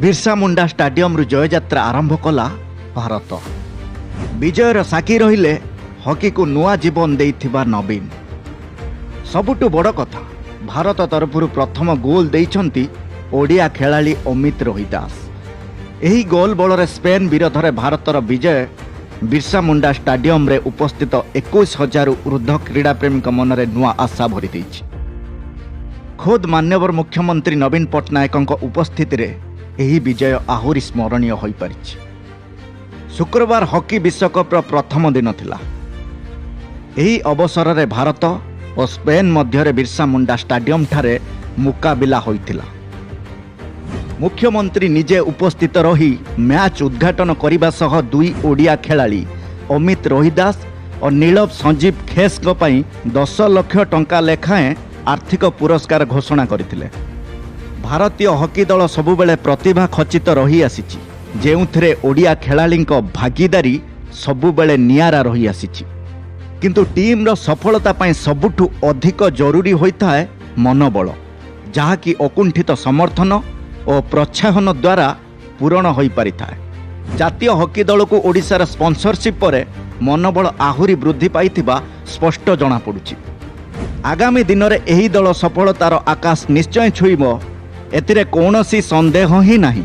ବିର୍ସା ମୁଣ୍ଡା ଷ୍ଟାଡିୟମରୁ ଜୟଯାତ୍ରା ଆରମ୍ଭ କଲା ଭାରତ। ବିଜୟର ସାକ୍ଷୀ ରହିଲେ ହକିକୁ ନୂଆ ଜୀବନ ଦେଇଥିବା ନବୀନ। ସବୁଠୁ ବଡ଼ କଥା, ଭାରତ ତରଫରୁ ପ୍ରଥମ ଗୋଲ ଦେଇଛନ୍ତି ଓଡ଼ିଆ ଖେଳାଳି ଅମିତ ରୋହିଦାସ। ଏହି ଗୋଲ ବଳରେ ସ୍ପେନ୍ ବିରୋଧରେ ଭାରତର ବିଜୟ ବିର୍ସା ମୁଣ୍ଡା ଷ୍ଟାଡିୟମରେ ଉପସ୍ଥିତ 21,000ରୁ ଉର୍ଦ୍ଧ୍ୱ କ୍ରୀଡ଼ାପ୍ରେମୀଙ୍କ ମନରେ ନୂଆ ଆଶା ଭରି ଦେଇଛି। ଖୋଦ୍ ମାନ୍ୟବର ମୁଖ୍ୟମନ୍ତ୍ରୀ ନବୀନ ପଟ୍ଟନାୟକଙ୍କ ଉପସ୍ଥିତିରେ ଏହି ବିଜୟ ଆହୁରି ସ୍ମରଣୀୟ ହୋଇପାରିଛି। ଶୁକ୍ରବାର ହକି ବିଶ୍ୱକପ୍ର ପ୍ରଥମ ଦିନ ଥିଲା। ଏହି ଅବସରରେ ଭାରତ ଓ ସ୍ପେନ୍ ମଧ୍ୟରେ ବିର୍ସା ମୁଣ୍ଡା ଷ୍ଟାଡିୟମଠାରେ ମୁକାବିଲା ହୋଇଥିଲା। ମୁଖ୍ୟମନ୍ତ୍ରୀ ନିଜେ ଉପସ୍ଥିତ ରହି ମ୍ୟାଚ୍ ଉଦ୍ଘାଟନ କରିବା ସହ ଦୁଇ ଓଡ଼ିଆ ଖେଳାଳି ଅମିତ ରୋହିଦାସ ଓ ନୀଳବ ସଞ୍ଜୀବ ଖେସ୍ଙ୍କ ପାଇଁ 10 ଲକ୍ଷ ଟଙ୍କା ଲେଖାଏଁ ଆର୍ଥିକ ପୁରସ୍କାର ଘୋଷଣା କରିଥିଲେ। ଭାରତୀୟ ହକି ଦଳ ସବୁବେଳେ ପ୍ରତିଭା ଖଚିତ ରହିଆସିଛି, ଯେଉଁଥିରେ ଓଡ଼ିଆ ଖେଳାଳିଙ୍କ ଭାଗିଦାରୀ ସବୁବେଳେ ନିଆରା ରହିଆସିଛି। କିନ୍ତୁ ଟିମ୍ର ସଫଳତା ପାଇଁ ସବୁଠୁ ଅଧିକ ଜରୁରୀ ହୋଇଥାଏ ମନୋବଳ, ଯାହାକି ଅକୁଣ୍ଠିତ ସମର୍ଥନ ଓ ପ୍ରୋତ୍ସାହନ ଦ୍ୱାରା ପୂରଣ ହୋଇପାରିଥାଏ। ଜାତୀୟ ହକି ଦଳକୁ ଓଡ଼ିଶାର ସ୍ପନ୍ସରସିପ୍ ପରେ ମନୋବଳ ଆହୁରି ବୃଦ୍ଧି ପାଇଥିବା ସ୍ପଷ୍ଟ ଜଣାପଡ଼ୁଛି। ଆଗାମୀ ଦିନରେ ଏହି ଦଳ ସଫଳତାର ଆକାଶ ନିଶ୍ଚୟ ଛୁଇଁବ, ଏଥିରେ କୌଣସି ସନ୍ଦେହ ହିଁ ନାହିଁ।